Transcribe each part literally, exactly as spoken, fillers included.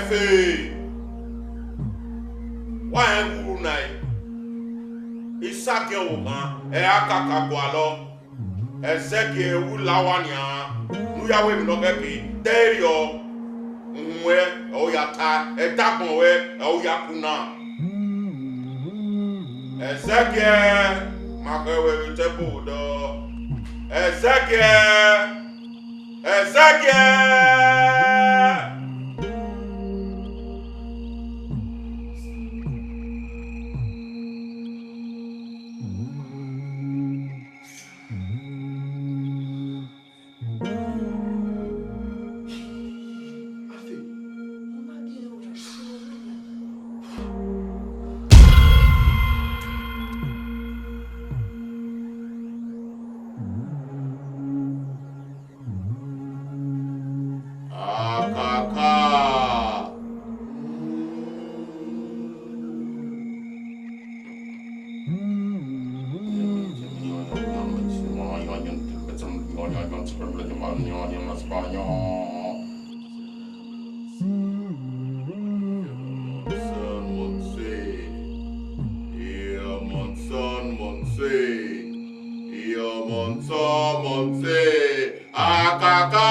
Hey! Wa rẹn vbe uru na ẹre? Isagiẹn vbe okhan, ẹ ra kaka gualọ. Ẹzẹgiẹ u la owa nian, ne u ya ru emwi ne ọ ghẹ ke, te ẹre rriọ, uhunmwu ẹre ọ ya ta, ẹdagbọn ruẹ ọ ya ku na. Ẹzẹgiẹ, ma khẹ ruẹ vbe tẹbodọ. Ẹzẹgiẹ, Ẹzẹgiẹ. Akaka. Akaka!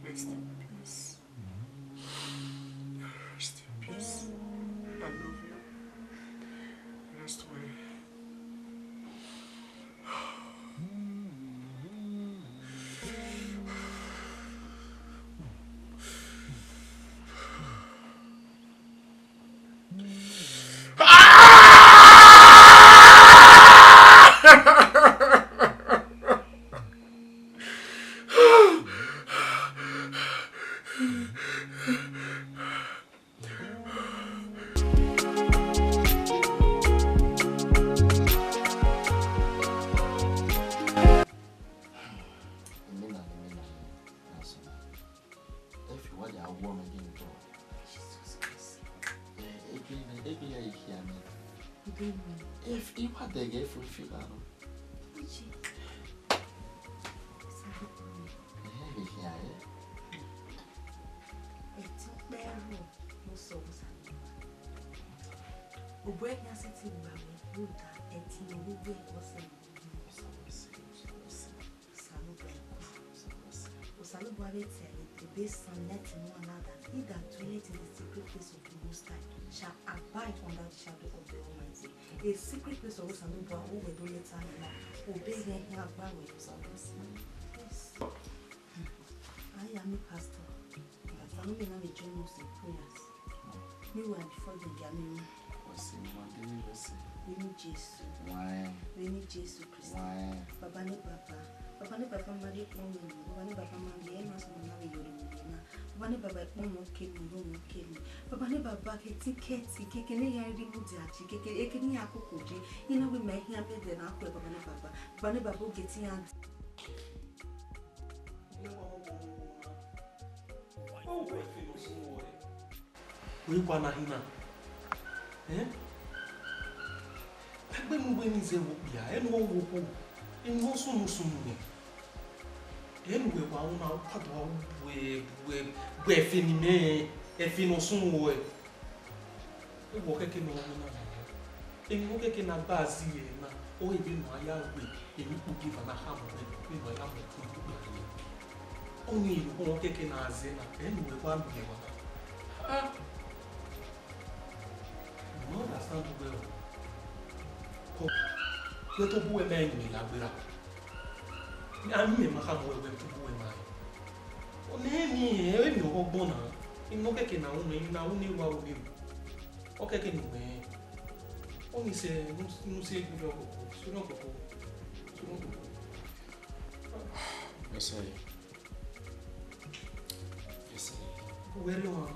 Rest in peace. Rest in peace. I love you. Rest well. Ẹfe wa ya wọ mwẹ ghe otọ. Jesus Christ. Eh, ebe ne, ebe ya yi hia nẹ. Ebe ne. Ẹfe, I wa dẹghe ẹfe, ẹfe gha nọ. Uche. Sorry. Obọ ẹkhian si ti gba wẹ rhunmwuda ẹtin ne ọ ru wẹ ọsẹ ne ọ ru. Osanobua, Osanobua vbe tie ẹre ebe Psalm ninety-one na that, "He that dwelleth in the secret place of the Most High shall abide under the shadow of the Almighty." A secret place of Osanobua, u wẹ do leta nọ na, obọ ẹkhian gba wẹ. Yes. Hmm. I am a pastor. Pastor, no be na me join us in prayers. Meanwhile, before they get me, Wẹse, mo ma de vbe wẹse. Vbene Jesu. Wẹn. Vbene Jesu Kristi. Wẹn. Baba ne Baba. Baba ne Baba ma de kpọnmwẹ nọ. Baba ne Baba ma de, ẹ ma sẹ ọmọ na vbe yọrọ vbe na. Baba ne Baba, ẹkpọnmwẹ ọ ke mu, ọmọ ọ ke mu. Baba ne Baba, kẹtin kẹtin, keke ne iran rhie mudia ji, keke, eke ne iran koko ji. Iran wẹ ma iran bẹdẹ na khuẹ, Baba ne Baba. Baba ne Baba, ogie te iran. Wẹ wa na hin na. Ẹn? Ẹgbẹe ne uwẹ ni zẹ vbe okpia, ẹ ne ọ wo okhuo, ẹ ne ọ sunu sunu nẹ. Ẹ ne uwẹ wa ru na, u ka do gha ru buẹ, buẹ, buẹ ẹfe ne imẹ, ẹfe ne ọ sunu ruẹ. Ẹ wẹ ọ kẹkẹ ne ọ ru na nẹ. Emwi ne ọ kẹkẹ na gba zẹ ẹre na, ọ re vbene a ya wẹ emwi ikpogievan na khama wẹ, vbene a ya mu ẹko ikpogievan ye. Ọnii ọre ọ kẹkẹ na zẹ na, ẹ ne uwẹ wa miẹn wa na. Ah! You understand well. Kọ, wẹ tobọ uwẹ ma rẹn ne imẹ ya gberra. A miẹn ma khama wẹ, wẹ tobọ uwẹ ma rẹn. Ọ nẹ emwi, emwi ọghọgbọn na, emwi ne ọ kẹkẹ na ru nẹ, emwi ne a ru ne erua ru ne erua. Ọ kẹkẹ ne uwẹ rẹn. Ọnii sẹ, ne u si egbe vbe ọkọkọ, sẹ ọkọkọ, sẹ ọkọkọ. Ẹsẹ. Ẹsẹ. Uwẹ rre ọmwa.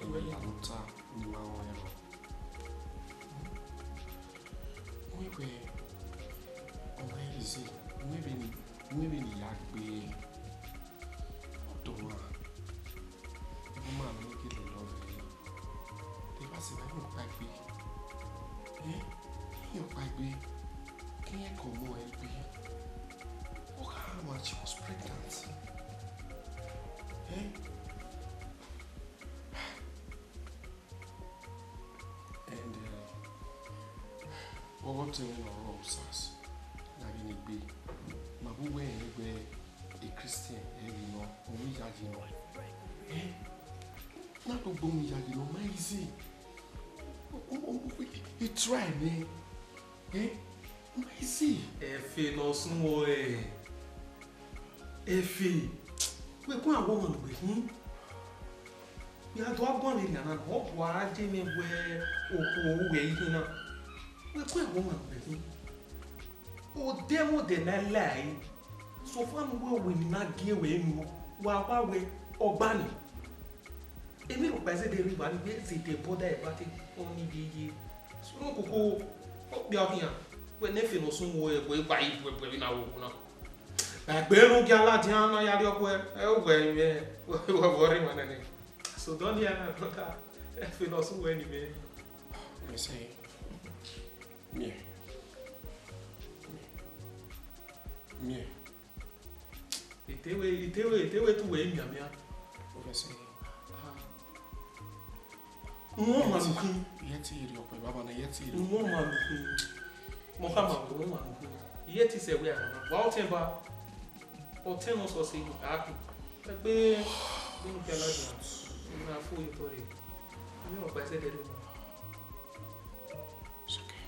Ẹmwẹ ya ne u ta ne ima rẹn rọ. Wẹ wẹ, ọ ma easy, wẹ vbene, wẹ vbene I ya gbe ọdọ mwa. Ẹ ma mẹ gele love ẹre. Te wa sẹ wa yan ọkpa egbe. Eh? Yan ọkpa egbe. Ke iran ke ọmọ ẹre gbe. Ọ gha rhan she was pregnant. Eh? And, uh, ọghe ọtẹn mwẹ ne ọ rrọọ Usas, ne a ghi ne egbe, ma vbe uwẹ rẹn wẹ e Christian, ẹ ghi nọ, ọ mu iyayi nọ. Eh? Na do gbe mu iyayi nọ, ma easy. O, o, o, o, I try nẹ. Eh? Ma easy. Ẹfe ne ọ sunu ruẹ. Ẹfe, wẹ guan wẹ ọmwa ne uwẹ khin. Ya do a guan vberriọ na, ọ gua je mwẹ wẹ okhuo uwẹ i khin na. Wẹ guan wẹ ọmwa ne uwẹ khin. Odẹ mwẹ odẹ ne a la ẹre. Sokpan ne uwẹ wẹ emwi ne a gie ruẹ enu, wa wa wẹ ọgba ni. Emwi rhọkpa zẹdẹ rre evba ni, wẹ zẹdẹ bọda ẹre ba te kọn ni yeye. Sunu koko, okpia khian, wẹ ne ẹfe ne ọ sunu ruẹ, wẹ gba yi buẹ buẹ vbe na wo okhuo na. Egbe ne u gia ladian na ya rrie ọkhuẹ, ẹ, u wẹ mwẹ, wẹ, wẹ, wẹ rre emwa nẹ nẹ. So don't hear my brother, ẹfe ne ọ sunu ruẹ ni mwẹ. Mẹ sẹ, miẹn, miẹn, miẹn. Ite wẹ, ite wẹ, ite wẹ te uwẹ i mianmian. Professor. Ah. Uwọnmwa ne u khin. Iye te rhie ọkpa, baba na, iye te rhie. Uwọnmwa ne u khin. Mọ khama wẹ uwọnmwa ne u khin. Iye te sẹ wẹ a na. Wa ọtẹn ba. Ọtẹn ne ọ sọse a khin. Ẹgbẹ, ẹgbẹ ne u kẹla dia. Na fo ye tọrre. Emwi rhọkpa zẹdẹ rre mọ. It's okay.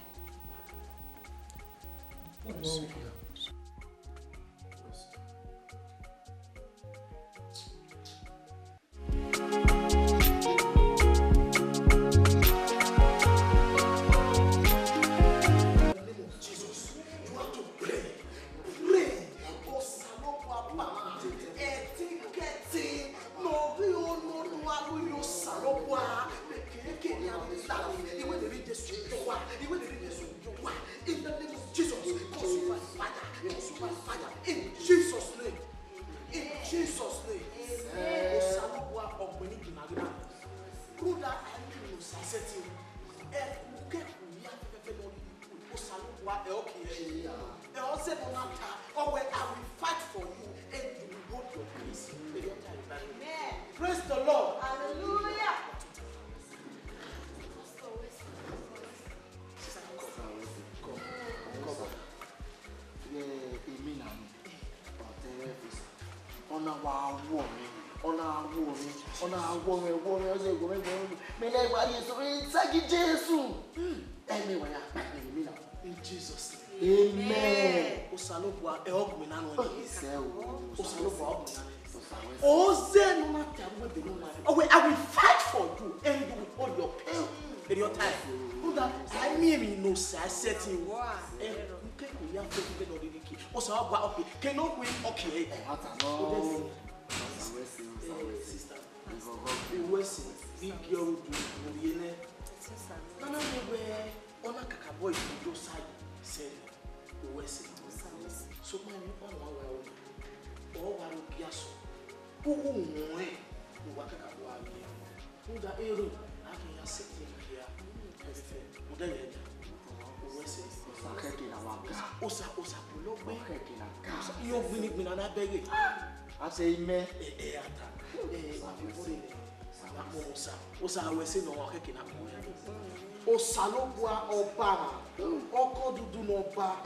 What do you want here? Jesus, you have to pray. Pray. Osanobua, ẹtin kẹtin ne ọ ghi ro ne ọ nu aro ye Osanobua, ne keke ne a la, iwẹ ne erha Jesu yọ wa, iwẹ ne erha Jesu yọ wa. In the name of Jesus, 'cause you are fighting. Na wa wọ mwẹ, ọ na wọ mwẹ, ọ na wọ mwẹ, wọ mwẹ, ọ sẹ wọ mwẹ, wọ mwẹ. Mẹ na wa rhie eso, e sẹgi Jesu. Ẹ mẹ wa ya kpa ẹmwẹ na. In Jesus' name. Amen. Osanobua, ẹ ọgmina nọ. Isẹ o. Osanobua, ọgmina nọ. Osanobua. Ozẹ ne ọ na ta uwẹ ebe ne ọ ma. I will, I will fight for you and you will hold your peace. Eri ọ tae. Rhunmwuda, a miẹn emwi ne Osa sẹtin ru. Ẹ, u ke ko ya fẹ, u ke nọ rhirhi kie. Osanobua, okay, ke ne ọ khui, okay. Ẹ, ọ ta nọ. Osanobua, Osanobua. Ẹ, sister. Uwẹ sẹ, I gie ọre udu, u rhie nẹ. Nana miẹn wẹẹ, ọ na kakabọ yi do sa yi sẹ. Uwẹ sẹ. Sokpan emwi ọkpa ne uwa wa ru, ọ wa ru gie asọn. Uwu ruẹn, ne uwa kakabọ a miẹn. Rhunmwuda ero, a ghi ya sẹtin na hia. Ẹfẹfẹ, u dẹ yẹ da. Uwẹ sẹ. Osa khẹke na wa ga. Osa, Osa kpolo gbe. Khẹke na ga. Osa, iyo gbinigbina na bẹghe. A sẹ imẹ. Ẹ, ẹ, a ta. Ẹ, a fi bọrọ nẹ. Osa, Osa wẹ sẹ ne ọ khẹke na kpo. Osanobua ọba, ọkọ dudu ne ọba,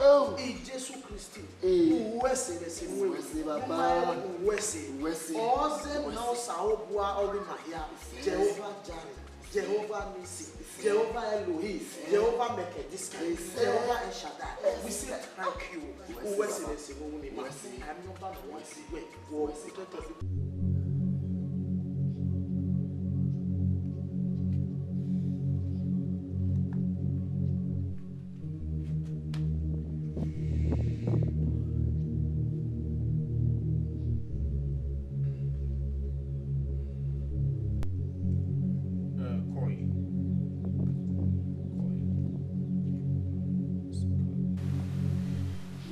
Jesu Kristi, uwẹ sẹ vbe sẹ nuẹn. Uwẹ sẹ, Baba. Uwẹ sẹ. Uwẹ sẹ. Ọ zẹ na Osanobua ọghe ma hia, Jehovah Jireh, Jehovah Nissi, Jehovah Elohim, Jehovah Melchizedek, Jehovah El Shaddai. We say thank you. Uwẹ sẹ vbe sẹ nuẹn ma. Ami ọba na wa si wẹ.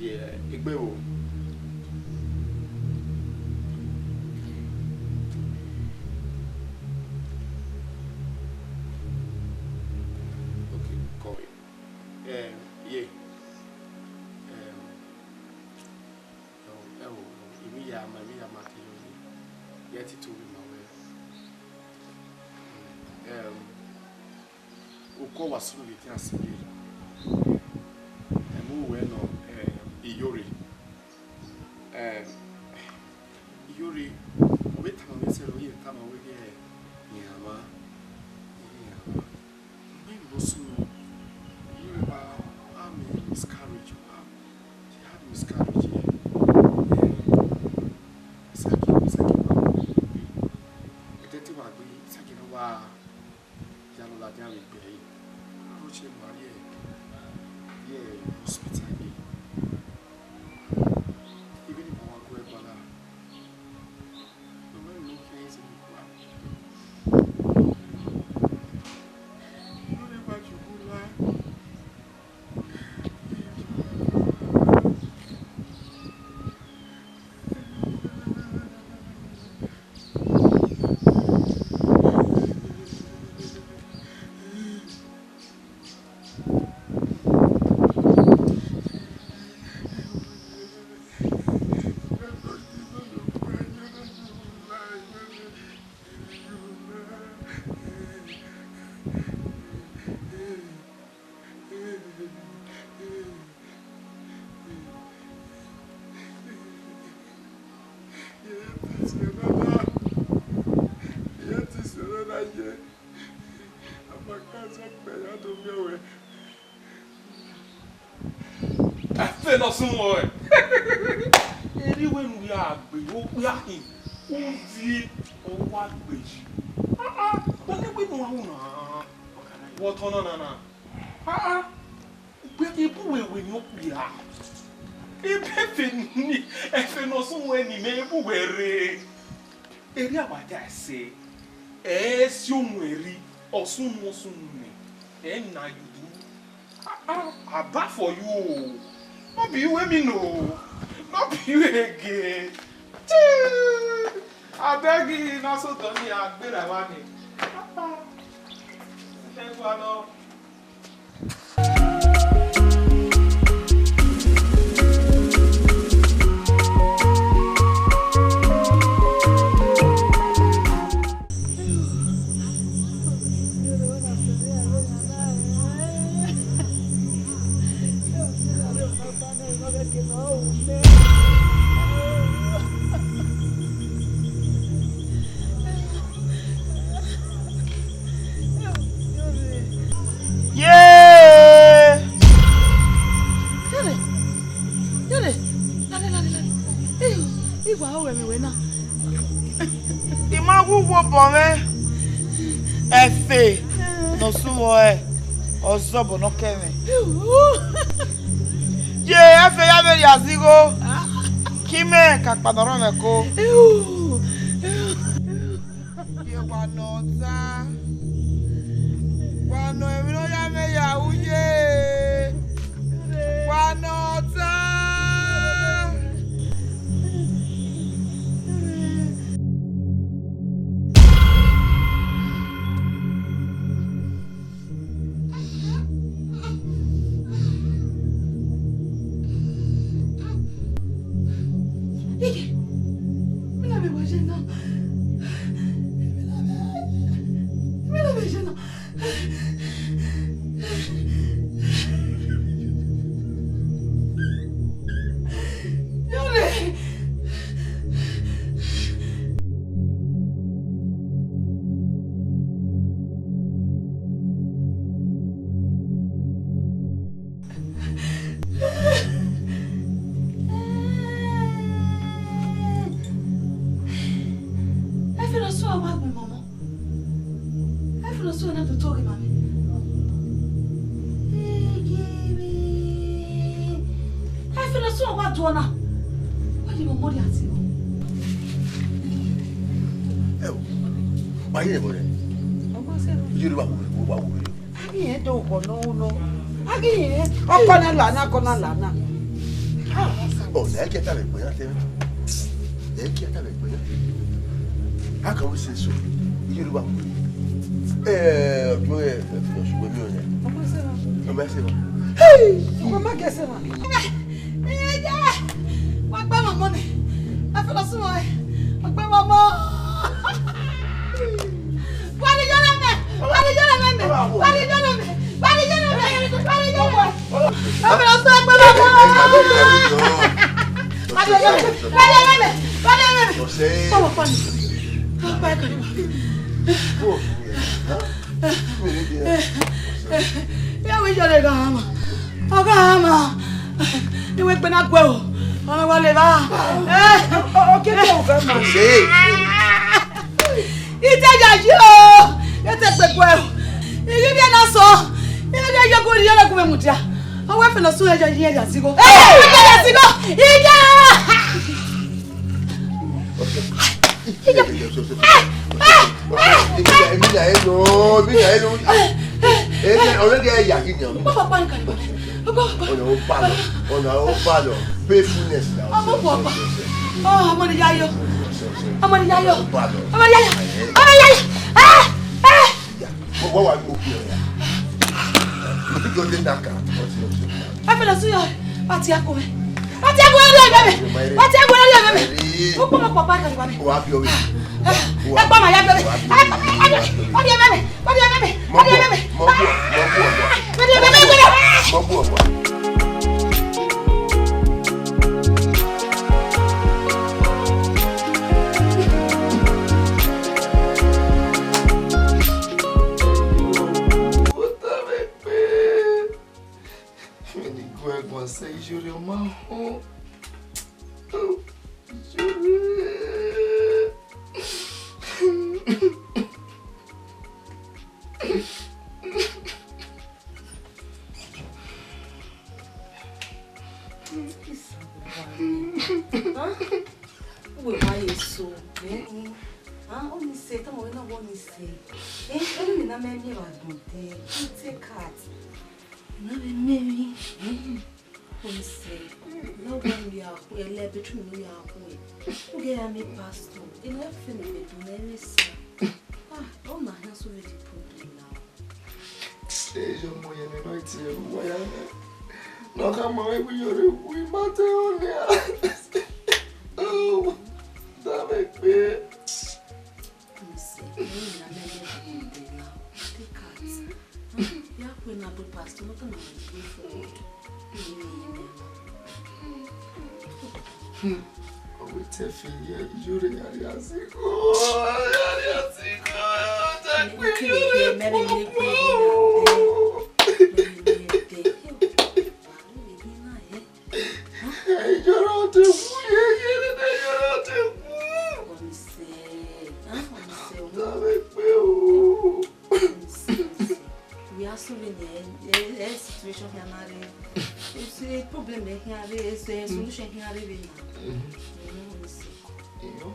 Yeah, egbe o. Okay, kọe. Eh, yeah. Eh, ẹ wo, ẹ wo, emwi ya ma, emwi ya ma ke yọ ni. Ye ti to vbe ma wẹ. Eh, Okọ wa sunu vbe edian sẹ ye. Ẹ mu wẹ nọ, eh, Iyore. Eh, Iyore, ọ vbe tama mwẹ sẹ, ọ vbe tama wẹ ghe iran mwa, iran mwa. Mẹ vbe sunu, Iyore wa, I'm a miscarriage, wa, she had miscarriage, yeah. Eh, Isaki, Isaki wa, ẹdẹ te wa gbe, Isaki na wa. Ya lọ ladian vbe egbe ẹre. Aro che ma rrie, rrie hospital ye. Even if I wan go Egbala, no man no care is in the plan. No never you go lie. Ẹfe ne ọ sunu ọe. Erriọ wẹ ne u ya gbe, okpia khin, u vie, ọ wa gbe yi. Ah, ah, wẹ ne wẹ ne u ru na. Vbe ọtọn na na na. Ah, ah. Ugbẹn ke bu wẹ wẹ ne okpia. Ebe ẹfe ni, ẹfe ne ọ sunu ọe ni mẹ bu wẹ rre. Erriọ a wa da ẹse, ẹ si omuẹn rri, ọ sunu, ọ sunu nẹ, ẹ na ye udu. Ah, ah, Abba for you o. No be you wey me know. No be you again. Chii! Abeg, na so dọni a gbera wa ni. Ah, ah. Ẹ gua nọ. Wa ru ẹmwẹ wẹ na. I ma wu uwu obọ mwẹ, ẹfe ne ọ sẹ uvọ ẹre, ọ zẹ obọ ne ọ kẹ mwẹ. Ye ẹfe ya vbe rhie azigho, ke imẹ ka kpa ne ọ rhọnmwẹ ẹko. Ye wa nọ ọta, wa nọ emwi ne ọ ya mwẹ ya ru ye, wa nọ ọta. Ige, mẹ na vbe wa ye na. Mẹ na vbe, mẹ na vbe ye na. Yọle. Ẹfe ne ọ sẹ ua wa gbẹn mọmọ. Ẹfe ne ọ sẹ ua na toto ghe ma mwẹ. Iyẹvbe. Ẹfe ne ọ sẹ ua wa do ọna. Wa ye mọmọ rhie azigho. Ẹ o, wa ye ẹbọ rẹ. Iye rẹ wa wo, wa wo. A ghi rẹn do oghọ ne ọ ru nọ. A ghi rẹn. Ọkọ na la na, ọkọ na la na. Ọ, na ẹki a ta vbe ẹgbẹ na tẹn. Na ẹki a ta vbe ẹgbẹ na. A ka wẹ sẹ eso. Iye rẹ wa wo. Ẹ, ọdún ẹ, ẹ fi ọsùn wẹ mi ọyàn. Ọmọ ẹsẹ wa. Ọmọ ẹsẹ wa. Hey! Ọmọ ma gẹsẹ wa. Ẹ, ẹ, wa gba mama nẹ. A fẹ lọ sún wọn. Wa gba mama. Wa ni yọrọ mẹ. Wa ni yọrọ mẹ. Wa ni yọrọ mẹ. Wa ni yọrọ mẹ. Wa ni yọrọ mẹ. A fẹ lọ sún ẹgbẹ mama. Wa ni yọrọ mẹ. Wa ni yọrọ mẹ. Wa ni yọrọ mẹ. Ọmọ pa mi. Ọmọ pa mi. Ya wẹ yọrọ gha ma. Ọ gha ma. Iwẹ gbe na guẹ o. Ọ wa le va. Ọ ke ke o gha ma. Ite ya yi o. Ite gbe guẹ o. Iye bi na sọ. Iye ya yo go ri yọrọ gu mẹ mudia. Ọ wẹ fẹ lọ sún ẹyọ yi ẹyọ sigho. Ẹyọ sigho. Iye. Ọ̀nà ó bá lọ, ọ̀nà ó bá lọ, painfulness na. Ọmọ bu ọkpa. Ọmọ ni yayo. Ọmọ ni yayo. Ọmọ ni yayo. Ọmọ ni yayo. Ah! Ah! Wọ́n wá gbogbo ẹ̀. Ìjọ dé dàkà. Ẹ fẹ́ lọ sí ọ, pàtí ẹkùn mi. Pàtí ẹkùn mi lórí ẹ̀mí mi. Pàtí ẹkùn mi lórí ẹ̀mí mi. Ó pọ̀ mọ́ pọ̀ bá kàlùbá mi. Wà á bí ọmọ. Ẹ pa màá yá bí ọmọ. Ẹ pa màá yá bí ọmọ. Wọ́n di ẹ̀mí mi. Wọ́n di ẹ̀mí mi. Mọ̀ bọ̀, mọ̀ bọ̀, mọ̀ bọ̀. Wọ́n di ẹ̀mí mi. Mọ̀ bọ̀, mọ̀ bọ̀. Mẹ ni gu ẹguan sẹ iyore ọma họn. Iyore. Uwẹ ma ye so, eh? Ah, ọni sẹ, tama wẹ na wẹ ọni sẹ. Eh, ẹni na mẹ miẹn vbe agbọn dẹ, take heart. Na vbe miẹn emwi. Ọni sẹ, na wẹ ọni ya khu, ẹlẹ bedroom ne ya khu. Uge ya mi pastor, ena fẹ ne me do na ere sa. Ah, ọna hia so vbe the problem now. Eyi ọmọ yẹn ne nọ tie ẹre uwa ya nẹ. Ne ọ khama mwẹ wẹ iyore wu ima te ho nia. Oh, dame kpe. Nse, ẹre na mẹ lẹ de na. Take heart. Ya kwe na do pastor, no tama na do for God. Ọwẹ tẹ fi ye iyore ya ria zigho, ya ria zigho, ta kpe iyore popo. Iyore ọtẹn wu ye, iyore ne iyore ọtẹn. Sẹ vbene ẹ, ẹ, ẹ situation hia na rre. Ẹ sẹ problem hia rre, ẹ sẹ solution hia rre vbe na. Mhm. Mm, ẹ sẹ. Iyo.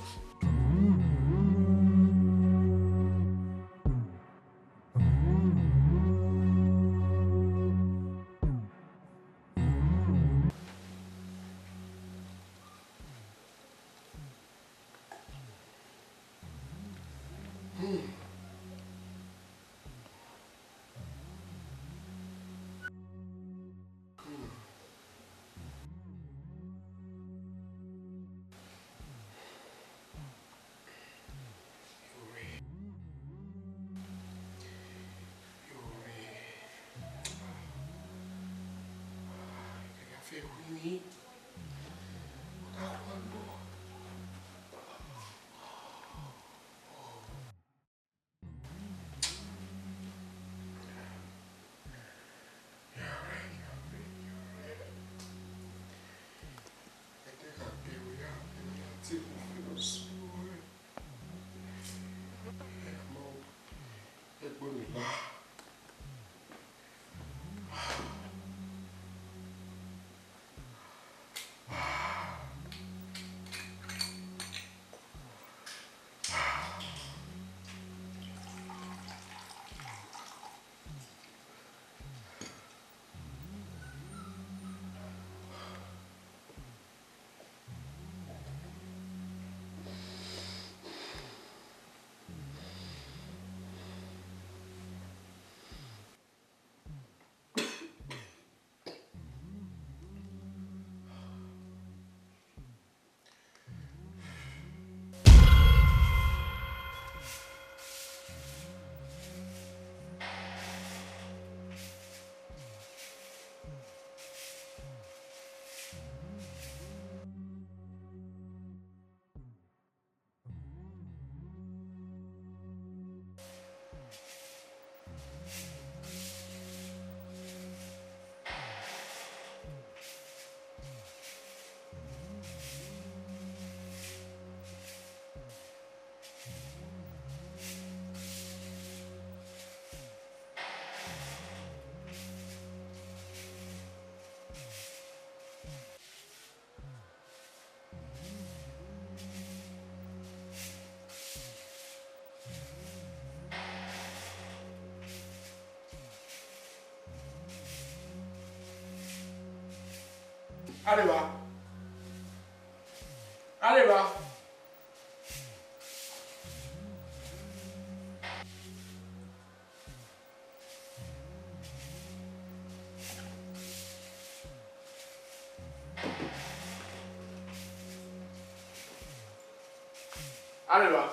Areva. Areva. Areva.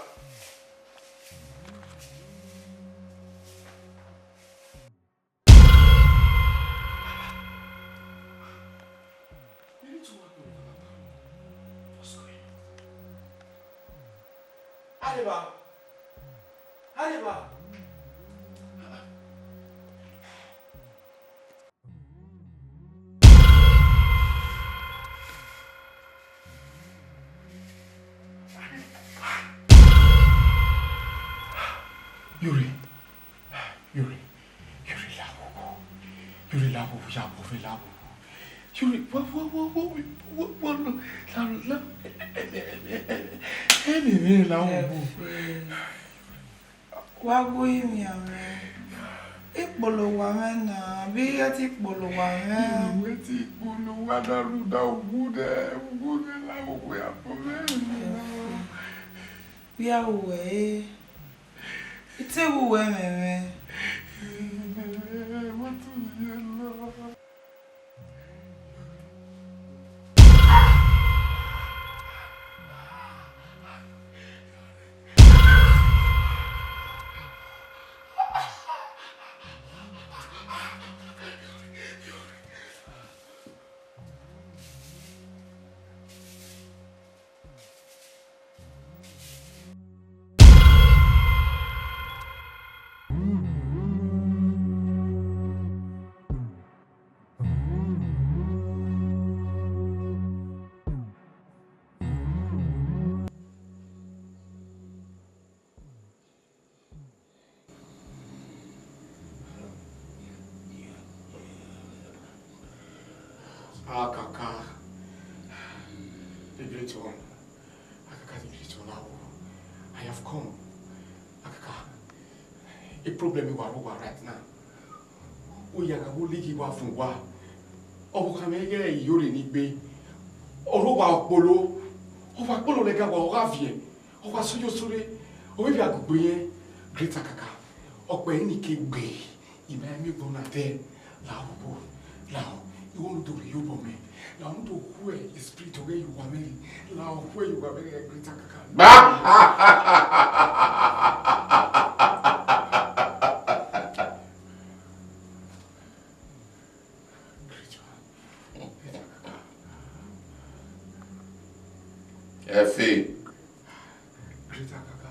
Areva. Areva. Yuri, Yuri, Yuri, la vbe owa. Yuri, la vbe owa, ya vbe owa, la vbe owa. Yuri, wa, wa, wa, wa, wa, wa, la, la, la, ẹ, ẹ, ẹ, ẹ, ẹ, ẹ, ẹ, ẹ, la vbe owa. Wa gu ivbian mwẹ. Ikpolo owa mwẹ na, vbe I ghẹ te ikpolo owa mwẹ? Wẹ te ikpolo owa na rhunmwuda uwu nẹ, uwu nẹ la vbe owa ya bọ mwẹ. Vbe a ru wẹ re? I te wu wẹ mwẹ mwẹ. Wẹ te ye lọ. Akaka, the great one. Akaka, the great one. Now, I have come. Akaka, a problem wa rre uwa right now. Oya gha wo ligi wa fun wa. Ọvbokhan mwẹ ghẹ iyore ni gbe. Ọ rre uwa ọkpolo. Ọ wa kpolo lẹga wa, ọ gha viẹ. Ọ wa sẹ oyo sẹ ore. Ọ vbe vbe agbegbe irẹn. Great Akaka. Ọkpẹ ni ke gbe. I ma miẹn ugbọn na dẹ. Lahọ, lahọ. Igho ne u do rhie ye obọ mwẹ. Lahọ, ne u do khuẹ spirit ọghẹ ye uwa mwẹ rri. Lahọ, khuẹ ye uwa mwẹ rri, Great Akaka. Ba! Ẹfe. Great Akaka.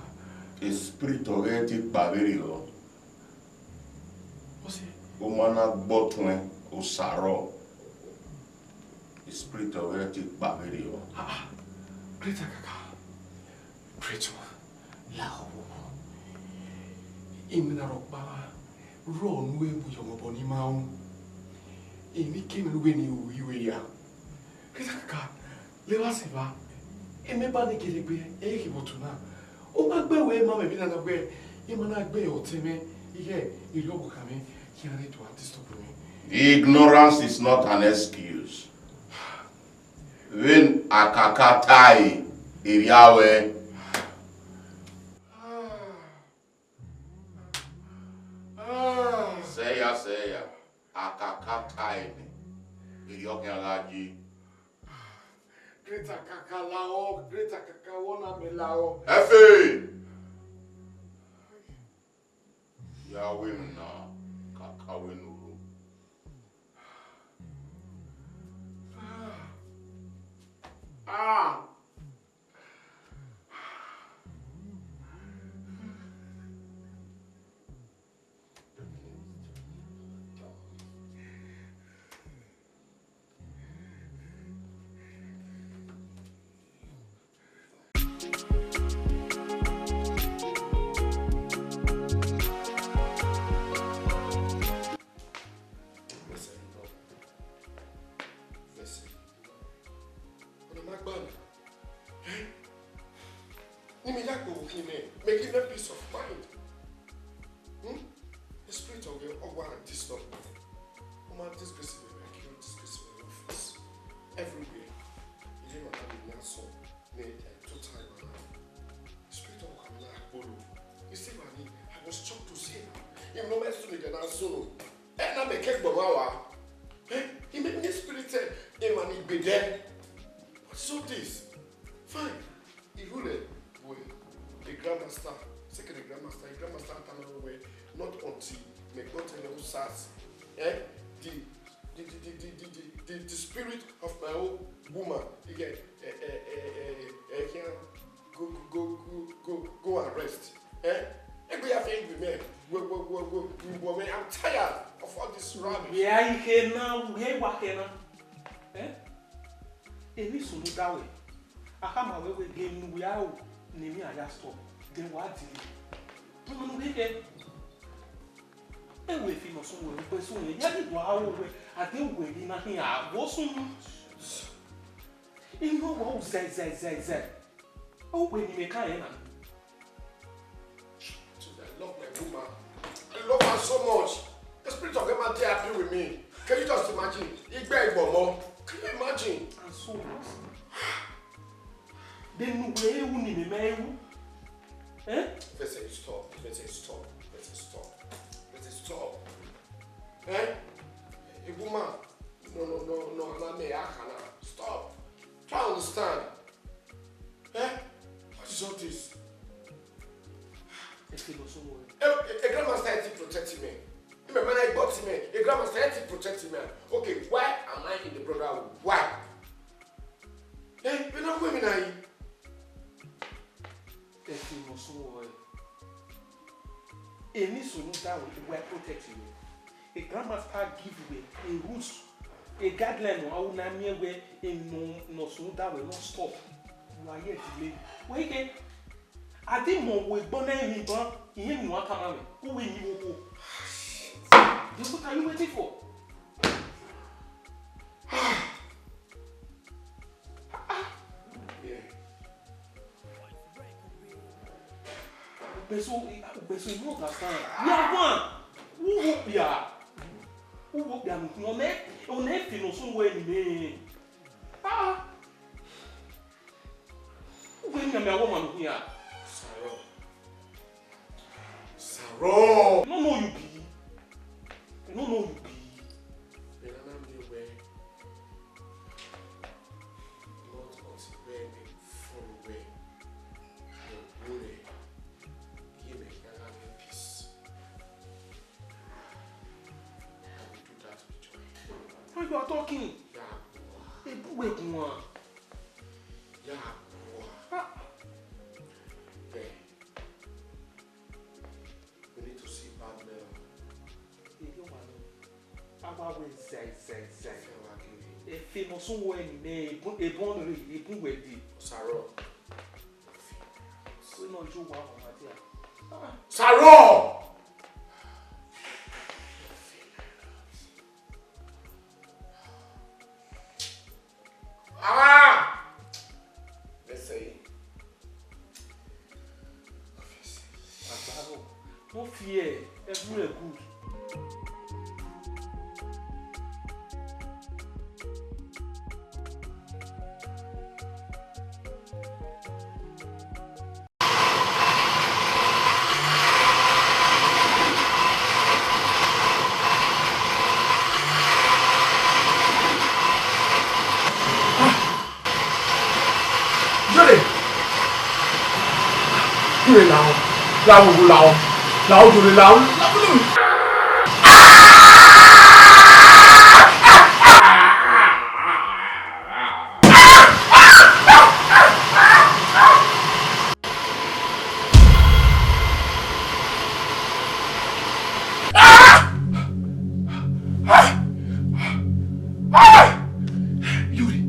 Spirit ọghẹ te kpa vberriọ. What's it? Ọ ma na gbe ọtuẹn, osa rrọọ. Spirit ọghẹ te kpa vberriọ. Ah, ah. Great Akaka. Great one. Lahọ. Imina rhọkpa rrọọ ne u mu yọ mwẹ obọ ne ima ru. Emwi kemwi ne u wẹ ne u ru iwe ya. Great Akaka, levba sẹ evba, emeba ne gele gbe, ẹ i ghi vbe otu na. U ma gbe wẹ ma mwẹ emwi na na gbe, ima na gbe ọtẹn mwẹ, ighẹ erriọ ọvbokhan mwẹ, iran rre do disturb mwẹ. Ignorance is not an excuse. Vbene Akaka tae, erriọ ruẹ. Sẹ ya, sẹ ya, Akaka tae nẹ, erriọ khian gha ye. Great Akaka lahọ, Great Akaka, wẹ ọ na mẹ lahọ. Ẹfe! Ya wẹ emwi na, Akaka wẹ ne u ru. Ah! Ọna ma gba mẹ. Eh? Ne imẹ ya gbe owa khin mẹ, mẹ give them peace of mind. Hmm? The spirit of the Ogwa and disturb me. Ọ ma disgrace me, like you disgrace me, office. Everywhere. You didn't have enough so. Me, I total man. Spirit of Kamala Akpolo. You see, man, I was shocked to see him. Him no mess to me, then I saw. Ẹ na mẹ ke gbọmwa wa. Eh, he made me spirited. Emwa ni gbe dẹ. What is all this? Fine. Irhu rẹ wẹ, a grandmaster, second grandmaster, a grandmaster tama wẹ, not until me got an old sars. Eh, the, the, the spirit of my old woman, he get, eh, eh, eh, eh, eh, eh, go, go, go, go, go, go and rest. Eh? Egbe ya fe ngbe mẹ. Wo, wo, wo, wo, wo, wo, I'm tired of all this rubbish. Wẹ a i khe na, wẹ wa khe na. Eh? Emwi sunu da wẹ. A khama wẹ wẹ game nu wẹ a ru ne emwi a ya stop. Then wa delay. Ọmọ nu wẹ kẹ. Ẹ wẹ fi nọ sun wẹ, ugbe sun wẹ. Ya ni do a ru wẹ. A de wẹ ni na hin a wo sun. Inu wẹ u zẹ, zẹ, zẹ, zẹ. Ọ wẹ ni mẹ ka rẹn na. I love my woman. I love her so much. The spirit of Emma dey happy with me. Can you just imagine? Igbe igbomo. Can you imagine? And so what? Then where you need me, man? Eh? They say stop. They say stop. They say stop. They say stop. Eh? A woman. No, no, no, no, no, me, I cannot. Stop. Try and understand. Eh? What is all this? Ẹ ti lọ sọmọ rẹ. A, a, a grandmaster had to protect me. Remember, I got me. A grandmaster had to protect me. Okay, why am I in the brotherhood? Why? Eh, you not going me now. Ẹ ti lọ sọmọ rẹ. Emwi sunu da wẹ, wẹ protect me. A grandmaster give wẹ a rules, a guideline, ọ na miẹn wẹ emwi nọ sunu da wẹ no stop. Wa ye delay. Wẹ ke, a di mọ wo egbọn na emwi ban, iye emwi ne wa tama mwẹ, u wẹ ni wo wo. Then what are you waiting for? Ugbẹnso, ugbẹnso, you no understand. Ya wan, u wo okpia. U wo okpia ne ukhin, ọ nẹ, ọ nẹ efe ne ọ sunu wẹ ni mẹ. Ah! U wẹ ni mẹ awọ ma ne ukhin a. Sarọ. Sarọ. I no know you be. I no know you be. Bẹghe na miẹn wẹ, not until wẹ mẹ follow wẹ, wẹ wu rẹ, gie mẹ khian gha miẹn peace. I will do that with joy. What you are talking? Ya gua. Ebu wẹ guan. Ya gua. Ah. Bẹghe. We need to see bad men. Eyo wa ni. Awa wẹ zẹ, zẹ, zẹ. Efe wa kiri. Efe ne ọ sunu wẹ ni mẹ, ebun, ebun rre, ebun wẹ dee. Sarọ. Wẹ ne ọ yo wa ọmwa dia. Ah. Sarọ! Ah! Let's say. Agbaro, no fear, everywhere good. Jọre! Jọre lao! Lao, lao! Lao, jọre lao! Yuri.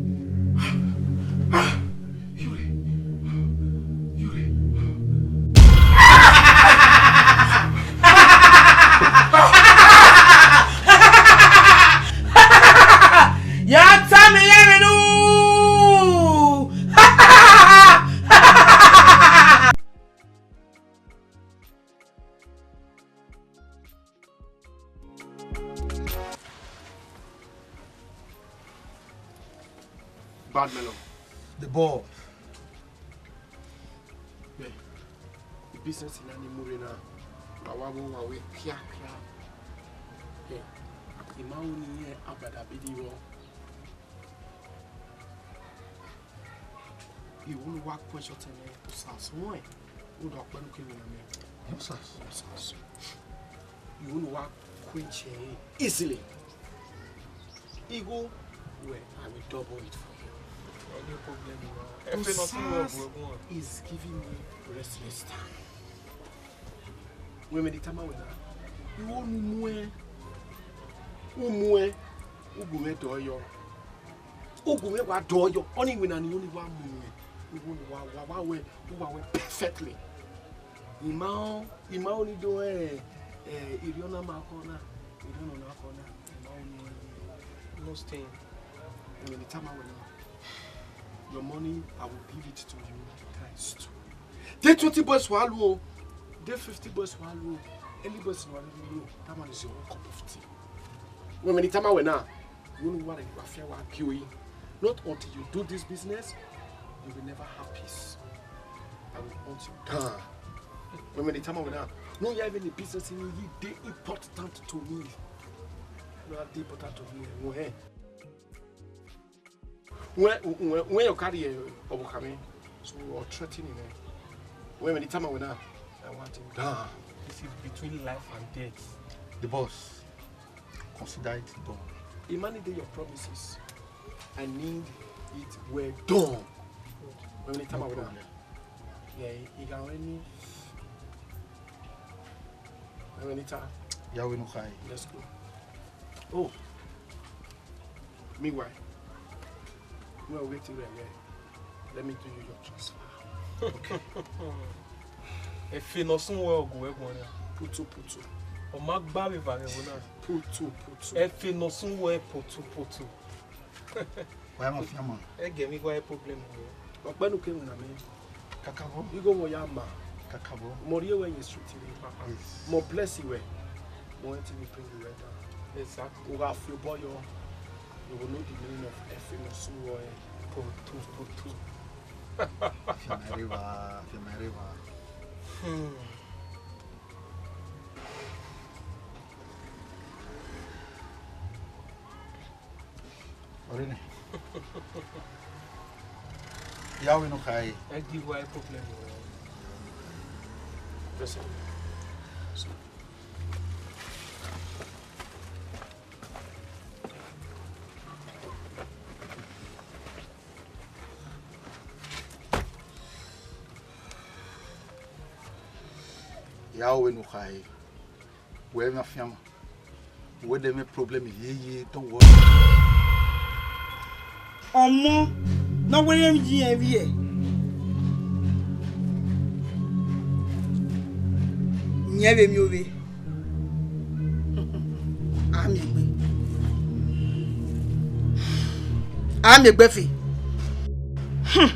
Yuri. Yuri. Ya ta mi ye mi nu. Bad Melon. The ball. Yeah. The business in Animure now. Wa wa wo wa we kia kia. Yeah. Ima uni ye abada bidi wo. I wunu wa question tene, Osas, why? Udo kpenu ke wina me. Osas. Osas. I wunu wa quench him easily. Igho, well, I will double it for you. No problem, bro. Osas is giving me restless time. Wẹ mwẹ ne I tama wẹ na, igho ne u muẹn, u muẹn, u gu mwẹ dọyọ. U gu mwẹ wa dọyọ, ọni iwinna ni u ni wa mu mwẹ, u wa, wa, wa wẹ, u wa wẹ perfectly. I ma, I ma ọni do, eh, eh, Iriona ma kọ na, Iriona na kọ na, I ma ọni wẹ. No stain. Wẹ mwẹ ne I tama wẹ na, your money, I will give it to you times two. Day twenty boys wa lu o. Day fifty boys wa lu o. Any boys wa lu o, that man is your own cup of tea. Wẹ mwẹ ne I tama wẹ na, you know what, I feel wa kill you. Not until you do this business, you will never have peace. I will hunt you down. Wẹ mwẹ ne I tama wẹ na, no, you have any business in you, they important to me. No, they important to me. Wẹ mwẹ. When, when, when you carry a Obokame, so you are threatening him. Wẹ mwẹ ne I tama wẹ na, I want him down. This is between life and death. The boss, consider it done. Humanity, your promises. I need it well done. Wẹ mwẹ ne I tama wẹ na. No problem. Yeah, you can win me. Wẹ mwẹ ne I ta. Yahweh no high. Let's go. Oh. Meanwhile, when we wait till we are here, let me do you your transfer. Okay. Efe ne ọ sunu wẹ ọgua ẹguọnmwa. Putu, putu. Ọ ma gba vbe eva ẹvbo na. Putu, putu. Efe ne ọ sunu wẹ putu, putu. Wa ya ma fian ma. Ẹ gẹ mi gua problem wẹ. Ọkpẹnu ke wina mẹ. Kakabọ. Igho wọ ya ma. Kakabo. Mo rhie wẹ ye street rre, papa. Yes. Mo bless you wẹ. Mo wẹ te ni pray you wẹ down. Exactly. U gha fi obọ yọ. You will know the meaning of ẹfe ne ọ sẹ uwẹ. Poto, poto. Fi ma rre evba, fi ma rre evba. Hmm. Ọre nẹ. Ya wẹ ne ọ kha ẹre. Ẹ give wẹ problem. Listen. Ya wẹ ne ọ kha ẹre. Wẹ mwa fianma. Wẹ de mwẹ problem yeye, don't worry. Ọmọ ne ọ wẹ rẹn yi ẹn vbiẹ. Yẹn vbe miẹn ovbe. A miẹn egbe. A miẹn egbe fe. Hmm.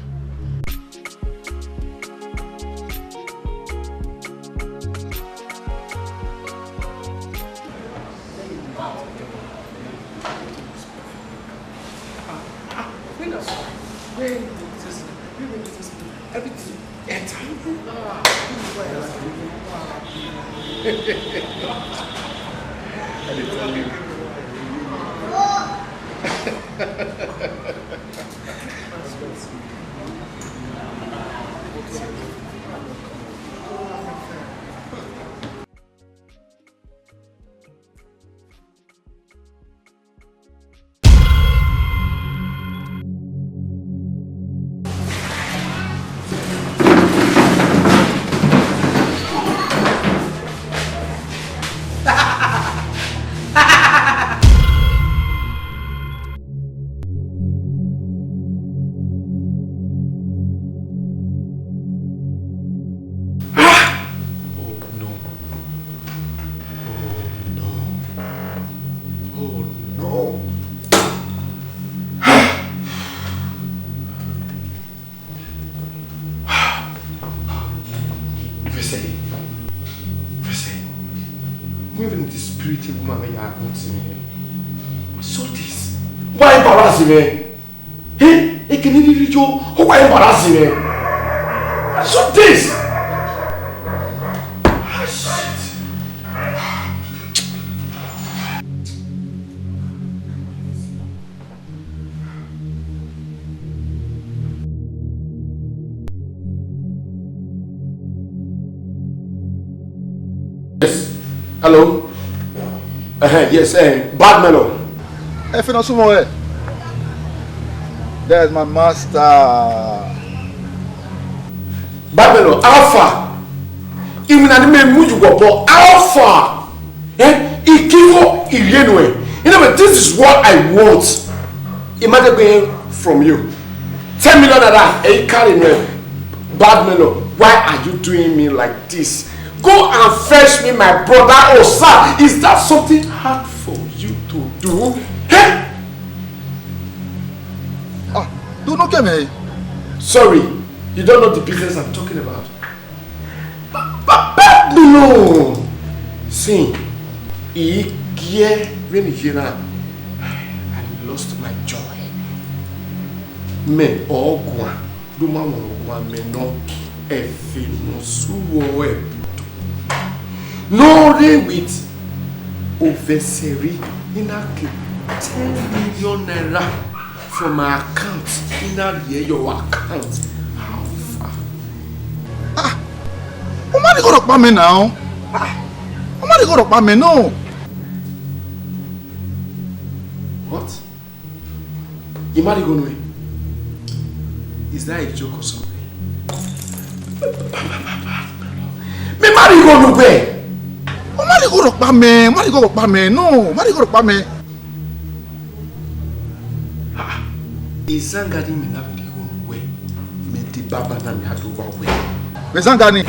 Everything enter. I dey tell you. Ah! Oh no. Oh no. Oh no. Vese, vese. Who even the spirit of woman may have got me? So this. Why embarrass me? Eh? Ekene rhirhi yo, ọ wa embarrass me. So this. Ah, shit. Yes. Hello. Uh-huh, yes, eh, Bad Melon. Ẹfe ne ọ sẹ uwẹ. That is my master. Bad Melon, how far? Even an me mu you go, but how far? Eh? Ikiwo irienu eh. You know, but this is what I want. Imagine from you. Ten million naira, eh, carry me. Bad Melon, why are you doing me like this? Go and fetch me my brother Osa. Is that something hard for you to do? Eh? Ah, do not come here. Sorry, you don't know the business I'm talking about. Papa, no. See, I hear when you hear that, I lost my joy. Me, ọguan, do ma wọn ọguan me nọ, ẹfe ne ọ sẹ uwẹ ẹbutu. No re with ovẹsẹrri, I na ke ten million naira from my account, I na rhie your account. How far? Ah, ọ ma rhie igho rhọkpa mẹ now. Ah, ọ ma rhie igho rhọkpa mẹ no. What? You marry go no? Is that a joke or something? Me marry go no where? Ọ ma rhie igho rhọkpa mẹ, ọ ma rhie igho rhọkpa mẹ no, ọ ma rhie igho rhọkpa mẹ. Ah, izangani me na vbe rhie igho no wẹ, me de baba na me a do wa wẹ. Vbe izangani?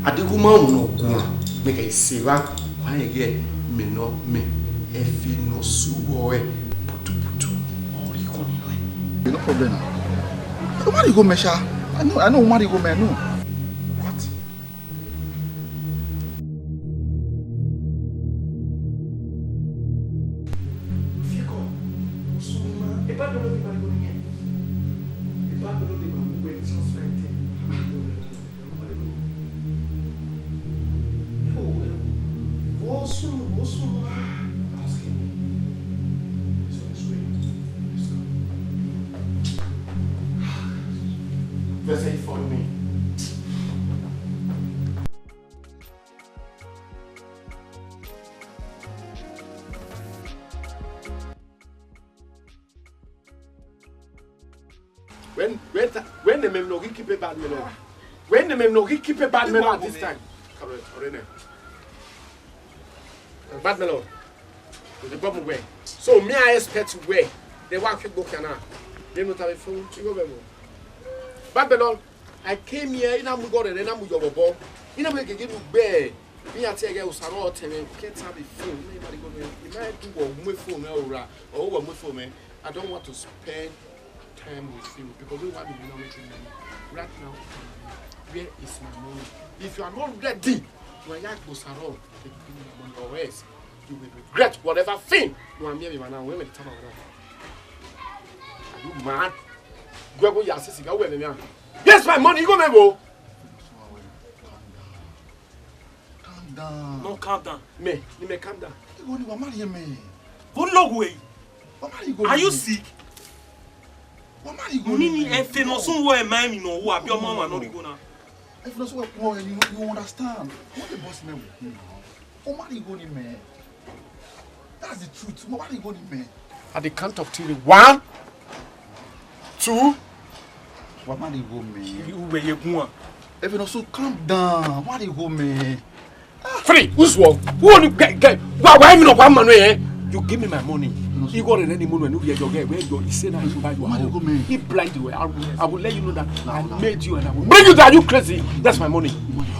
A deghẹ u ma ru ne ọ guan, me ka ise evba, wa rẹn ghẹ me nọ me, ẹfe ne ọ sẹ uwẹ putuputu, ọ rhie igho ni nọ. No problem. U ma rhie igho mẹ sha. I know, I know u ma rhie igho mẹ, I know. What? Wẹ ta, wẹ ne mẹ nọ ghi keep a bad melon. Wẹ ne mẹ nọ ghi keep a bad melon at this time. Correct, correct. Bad melon. The problem wẹ. So me I expect wẹ. They want to go kana. They no have a phone. You go bemo. Bad melon. I came here, I na mu igho rẹ, I na mu yọ vbọ. I na mu gege nu gbe. Me I tell you, Osaro tell me, can't have a phone. Me I go, I might do what my phone or ra, or what my phone, man. I don't want to spend time with you because we want to be not making money. Right now, where is my money? If you are not ready, you are not Osaro, take me my money or else you will regret whatever thing you are married now. When the time around, are you mad? Go go ya sisi ga we me. Yes, my money, you go me go. Calm down. No, calm down. Me, ni me calm down. Igho ni wa marry me. Go look away. Wa marry igho. Are you sick? Wa marry igho. Uni ni efe nọ sun wẹ ma mi nọ, wa bi ọmọ ma nọ righo na. Efe nọ sun wẹ, you, you understand. What the boss me with me now? Wa marry igho ni me. That's the truth. Wa marry igho ni me. At the count of three, one, two. Wa marry igho me. Uwe ye gun a. Efe nọ sun, calm down. Wa marry igho me. Free, who's wrong? Who only get, get, why, why me not one man, eh? You give me my money. Igho rẹ ni mo nu ẹ, nu yẹ jọ gẹ, wẹ jọ, he say na, you buy your own. He blind you. I will, I will let you know that I made you and I will bring you down. Are you crazy? That's my money.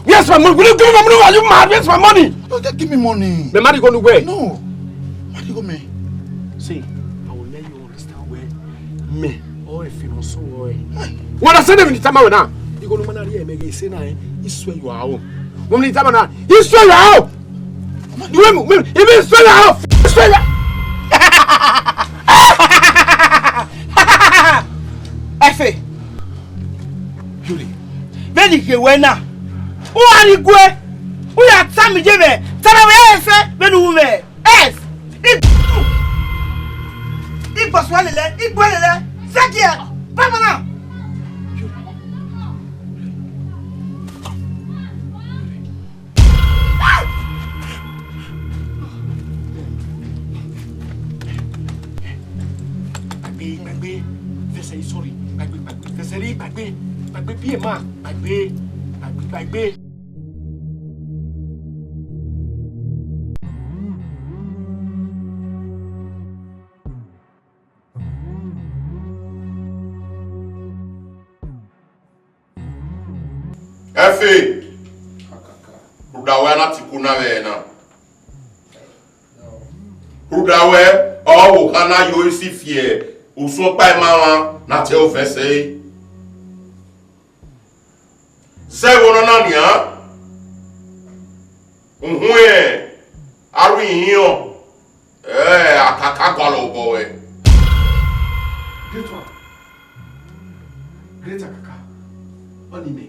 Where's my money? Will you give me my money? Are you mad? Where's my money? No, just give me money. Me marry go nowhere. No. Marry go me. See, I will let you understand where me or if you know so where. What I said in the time now. You go no man here, me say na, eh? He swear you are home. When the time now, he swear you are home. You will, will, he will swear you are home. Swear you. Efe. Yuri. Vbene I ghe wẹ na, u gha rhie igue, u ya tama iye mwẹ, tama mwẹ ẹfe vbene u ru mwẹ. Yes. I, I gbọsua lele, I gbẹn lele, zẹgiẹ, baba na. Gbàgbé, gbàgbé, fẹsẹ̀ yìí, sorry. Gbàgbé, gbàgbé, fẹsẹ̀ yìí, gbàgbé, gbàgbé bí ẹ máa, gbàgbé, gbàgbé, gbàgbé. Ẹfe, rhunmwuda wẹ a na te iku na vbe ẹre na. Rhunmwuda wẹ, ọ vbe okha na yo isi fiẹ usun ọkpa ima mwa na te ofẹn ẹse. Zẹ vbe ọnọna nian, uhunmwu aro ihinrọn, ẹ, akaka gualọ obọ ruẹ. Great one. Great akaka. Ọni mẹ.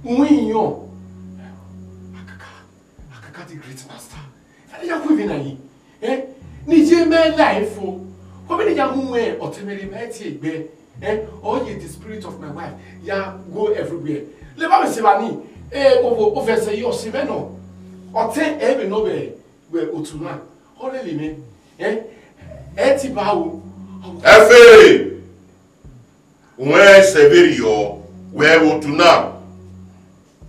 Uhunmwu ihinrọn. Akaka. Akaka the great master. Ẹni ya ku ivbi na yi. Eh? Ni ye mẹ la efo. Kọ vbene ya mu wẹ ọtẹn mwẹ rre ma tie egbe. Eh? Ọ ye the spirit of my wife ya go everywhere. Leba mẹ sẹ evba ni. Eh, ovo, ovẹsẹ ye ọse mwẹ nọ. Ọtẹn ẹ vbe nọ vbe, vbe otu na. Ọ lele mwẹ. Eh? Ẹ ti ba o. Ẹfe! Wẹ sẹ vberriọ, wẹ vbe otu na,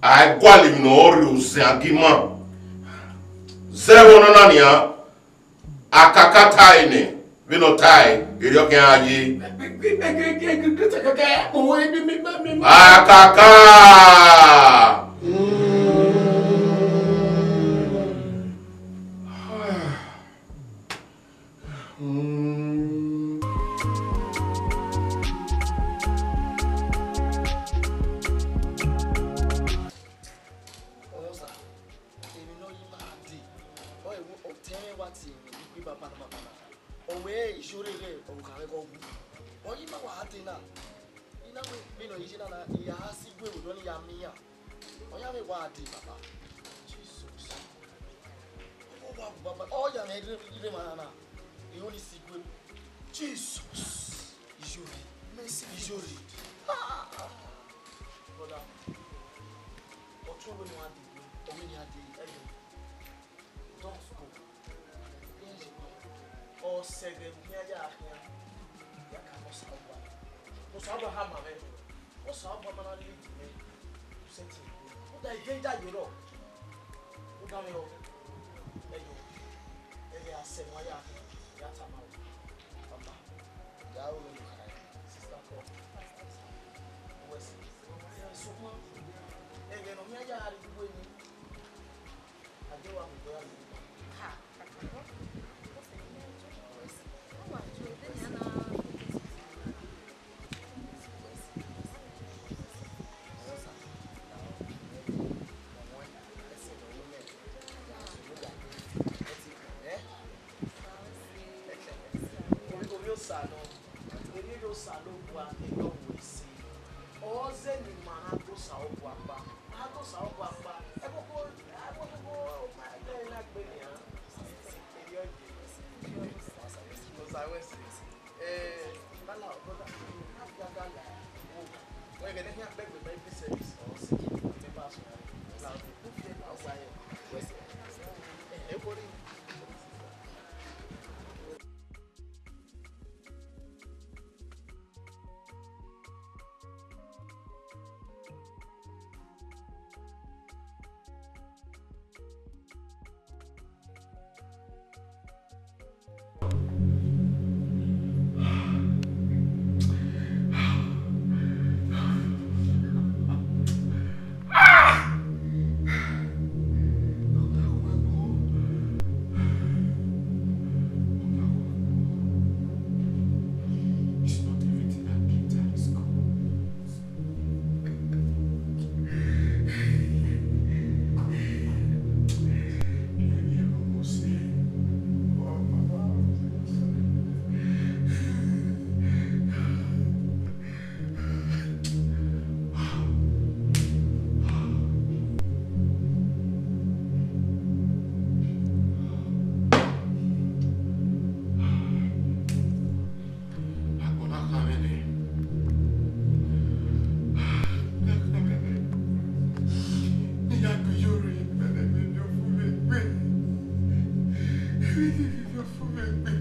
a i gualọ emwi ne ọ rre ozẹn agiman. Zẹ vbe ọnọna nian, akaka tae nẹ, vbene ọ tae, erriọ khian ye. Akaka! Ọmọ sa, emwi ne ọ ye ima gha dee, ọ re vbe ọtẹn mwẹ wa tie mwẹ, I gbe baba na, baba na. Ọ wẹ iyore ghẹ ọvbokhan mwẹ ghe ọ wu. Ọ ye ima wa gha dee na. I na wẹ vbene ọ ye iye na na, I ya gha si igue vbe odọ ne I ya miẹn iran. Ọ ya mwẹ wa gha dee, baba. Jesus. Ọ wa wu, baba. Ọ ya mwẹ rre, rre emwa na na. I ho ni si igue. Jesus. Iyore. Mercy. Iyore. Ah! Brother, ọtẹn wẹ ne a dee, ọ wẹ ne a dee, ẹyọ. Don't go. Ọ sẹ ẹghẹ ne iran ya khian, ya ka mọ Osanobua. Osanobua khama mwẹ, Osanobua ma na lead mwẹ, sẹtin, u da ivie ya ye rrọọ, u da mwẹ rrọọ, ẹyọ, ẹghẹ a sẹ emwa ya, ya tama ruẹ, papa, ya ru ne u kha ẹre, sister, come, wẹ sẹ, sokpan, ẹghẹ ne ọ miẹn ya gha rrie uwu nii, a deghẹ wa mu egbe ya rrie uwu. Ha. Ovbi Osanobua, erriọ Osanobua ne erriọ wẹ ẹse. Ọ zẹ ne ima gha ga Osanobua kpa. A ga Osanobua kpa. Ẹvbo koko, ẹvbo koko, ma ẹgbẹe na gbe nian. Erriọ ye. Osa wẹ ẹse. Eh, Bala, brother, a fi aga la. Wẹ ghẹ ne khian kpẹgbe ma every service, or sick, remember us, la, u fi ẹga wa ye. Wẹ ẹse. Eh, ẹ kori. It's not everything that glitters is gold. Agbọn na khan mwẹ nẹ. Ne I ya gbe iyore, ẹmwẹ ne I miẹn ọfumwegbe. Emwi ne I miẹn ọfumwegbe.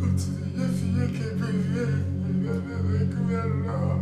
Otu ne I ye fi ye ke gbe mwẹ, ẹmwẹ ne I gbe rrọọ.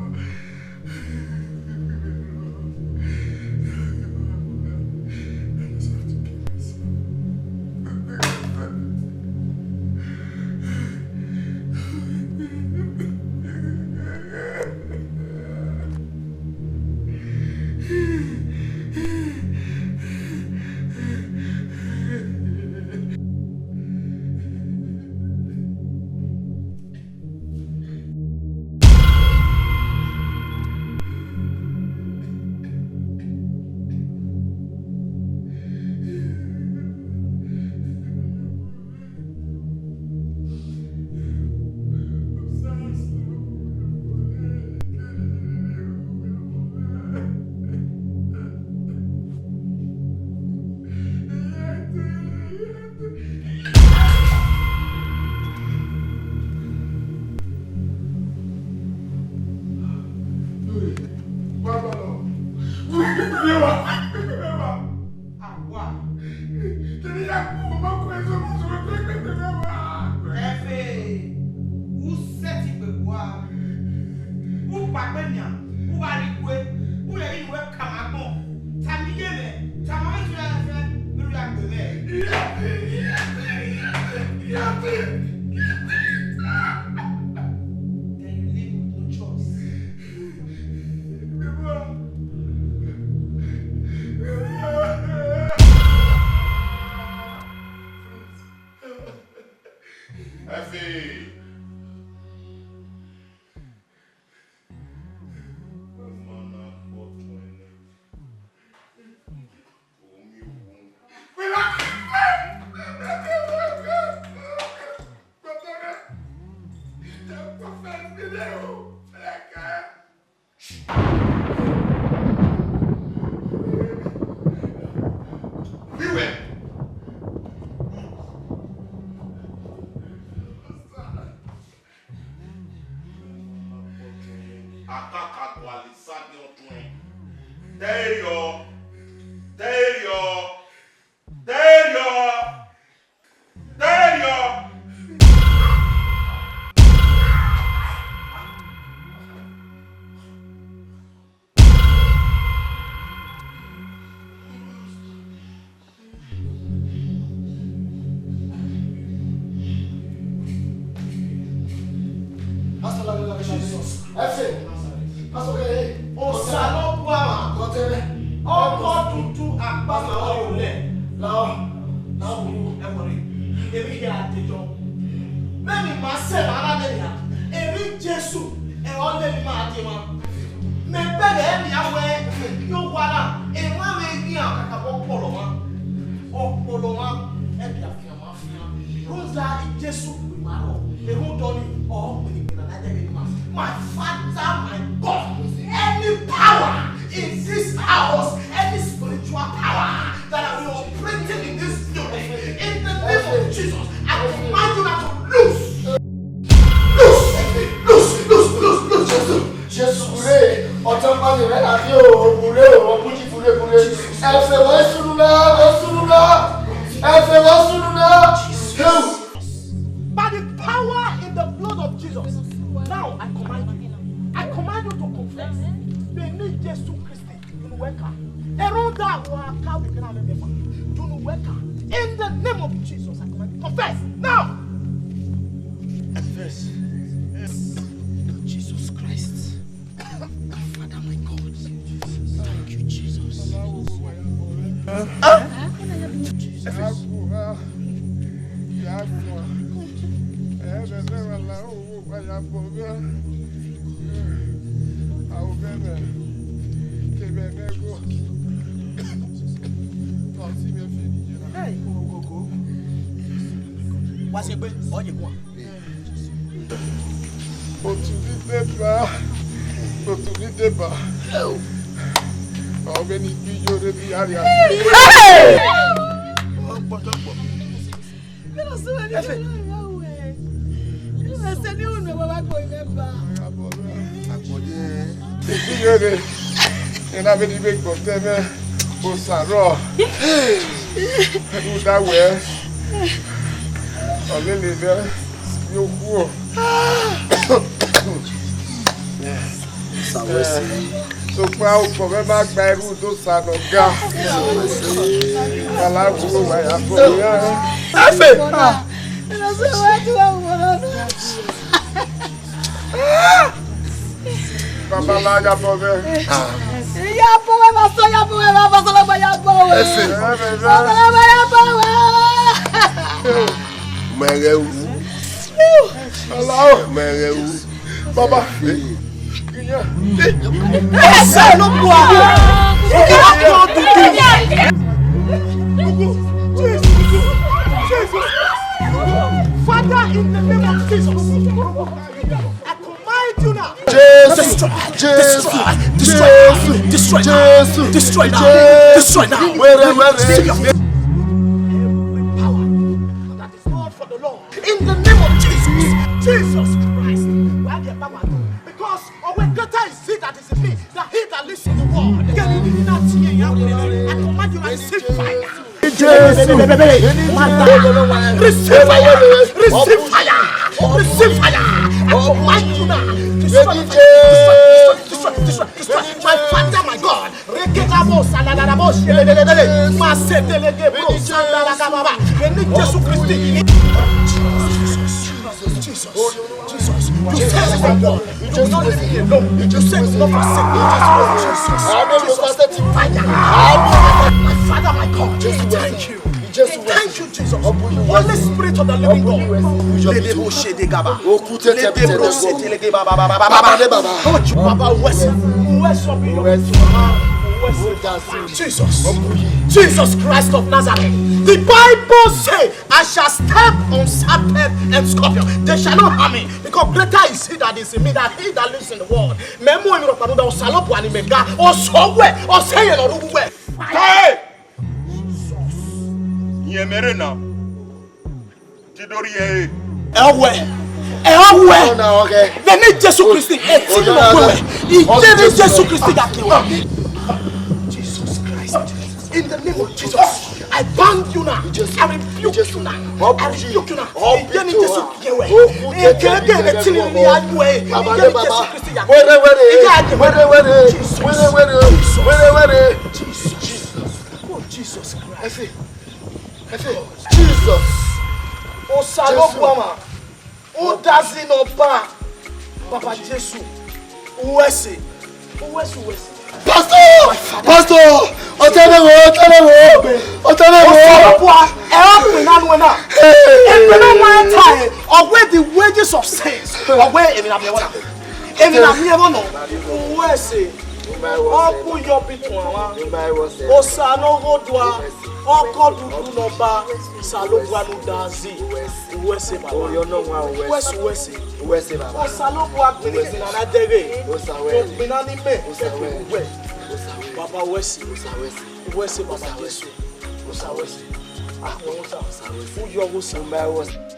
Ẹfe, u sẹtin gbe gua, u kpakpe nian, u gha rrie igue, u rẹn ghi ne uwẹ ka ma agbọn. Tama iye mwẹ, tama mwẹ iye mwẹ, vbe u ya gbe mwẹ. Then you live with no choice. Ẹfe. Ọmọ na kpọtọn ẹnẹ. Akaka gualọ isadiọn tuẹn. Dẹrriọ, dẹrriọ, dẹrriọ. Osanobua mwa, ọkọ tutu akpama ọre olẹ. Lao, lao, ẹwọrẹ, emwi hia dejọ. Mẹ ne ima sẹ emwa na nẹ nian, emwi Jesu, ẹre ọ lele ima die mwa. Mẹ bẹghe nian wẹẹ, ye owa na, emwa vbe ghian kakabọ kpọlọ mwa. Ọ kpọlọ mwa, ẹbia fian mwa. Rhunmwuda Jesu ma rrọọ, rhunmwuda ọnii, ọ wẹ ne I na dẹghe ma. My Father, my God, any power in this house, any spiritual power that have been operating in this building, in the name of Jesus, I command you now to loose. Loose! Loose! Loose! Loose! Loose! Loose! Jesu! Jesu, kure, ọtẹn ọkpa ni mwẹ na rhie o, kure o, ọ bu yi kure, kure. Ẹfe wẹ sunu na, wẹ sunu na. Ẹfe wẹ sunu na. Heu. By the power in the blood of Jesus, now I command you. I command you to confess. Vbe eni Jesu Kristi, unu wẹ ka. Erhunmwuda wa ka vbe kena mwẹ mẹ fa. Unu wẹ ka. In the name of Jesus, I command you. Confess now. Confess. Jesus Christ. Father, my God. Thank you, Jesus. Hey. Wa se gbe, ọ ye guan. Otu ni deba, otu ni deba. Ọ vbe ni gbe iyo rre ne I ya rria. Hey! Ọkpọtọkpọ. Efe. Iyo rre, ena vbe ni vbe gbọtẹ mwẹ, osa rrọọ. Uda wẹ, ọ lele mwẹ. Yo, khuo. Sokpan okpọ mwẹ ma gba erhunmwuda Osa ne ọ ga. Kala wo wa ya bọ ya. Efe! Baba la ya bọ vẹ. Ya bọ vẹ, ma sọ ya bọ vẹ, ma sọ ya bọ vẹ. Efe. Baba la ya bọ vẹ. Mẹ ghẹ ru. Mẹ ghẹ ru. Baba. Ẹsẹ ló bu a. Father, in the name of Jesus, I command you now. Jesus. Destroy. Destroy. Destroy. Destroy now. Destroy now. Where, where, where? Receive your power. That is all for the Lord. In the name of Jesus. Jesus Christ. Where the power? Because, oh, well, greater is he that is in me than he that lives in the world. I command you to receive fire. Jesu. Receive fire. Receive fire. Receive fire. I command you now. Destroy, destroy, destroy, destroy, destroy. My Father, my God. Reketabo salalabo shedededede. Masetelege bro sandarakababa. Eni Jesu Christi. Jesus. Jesus. You said you will not leave me alone. You said you will not forsake me. Jesus. Jesus. Fire. My Father, my God. Thank you. Thank you, Jesus. Holy Spirit of the living God. Ledebo shedegaba. Ledebro setelegeba baba baba baba. Baba, Baba, west, west of me. Jesus. Jesus Christ of Nazareth. The Bible say, "I shall step on serpent and scorpion. They shall not harm me, because greater is he that is in me than he that lives in the world." Mẹ mu emwi rhọkpa rhunmwuda Osanobua ne imẹ ga, Osa wẹ, Osa yẹn ne ọ rre uwu wẹ. Hey! Rẹn mẹ rre na. Ti do rhie ẹre. Ẹ wẹ, ẹ wẹ. Vbe eni Jesu Kristi, etẹn ne ọ wẹ, iyẹn ne Jesu Kristi ya ke wẹ. Jesus Christ, in the name of Jesus, I ban you now. I rebuke you now. I rebuke you now. Iyẹn ne Jesu ke wẹ. Eke eke ne tini ni a wẹ. Iyẹn ne Jesu Kristi ya ke wẹ. Were, were, were, were, were, were, were, were. Jesus. Jesus. Oh, Jesus Christ. Jesus. Osanobua ma. Udazi ne Ọba. Baba Jesu. Uwẹse. Uwẹ sẹ, uwẹ sẹ. Pastor! Pastor! Ọtẹn mwẹ wo, ọtẹn mwẹ wo, ọtẹn mwẹ wo. Osanobua, ẹ ọ kpena nuẹn na. Ekpena ọmwa ta ẹre, ọ wẹ the wages of sins. Ọ wẹ emwi na miẹn vbọ na. Emwi na miẹn vbọ nọ. Uwẹ sẹ. Ọ bu yọ bi tuan mwa. Osa ne ọ ghodua, ọkọ dudu ne ọba, Osanobua ne u da zẹ. Uwẹ sẹ, baba. Uwẹ sẹ, uwẹ sẹ. Osanobua gbinna igbinna na dẹghe. Ogbinna ni mẹ, kẹkẹ uwẹ. Baba, uwẹ sẹ. Uwẹ sẹ, baba Jesu. Osa, uwẹ sẹ. Ah, uwẹ sẹ. U yọ, uwẹ sẹ.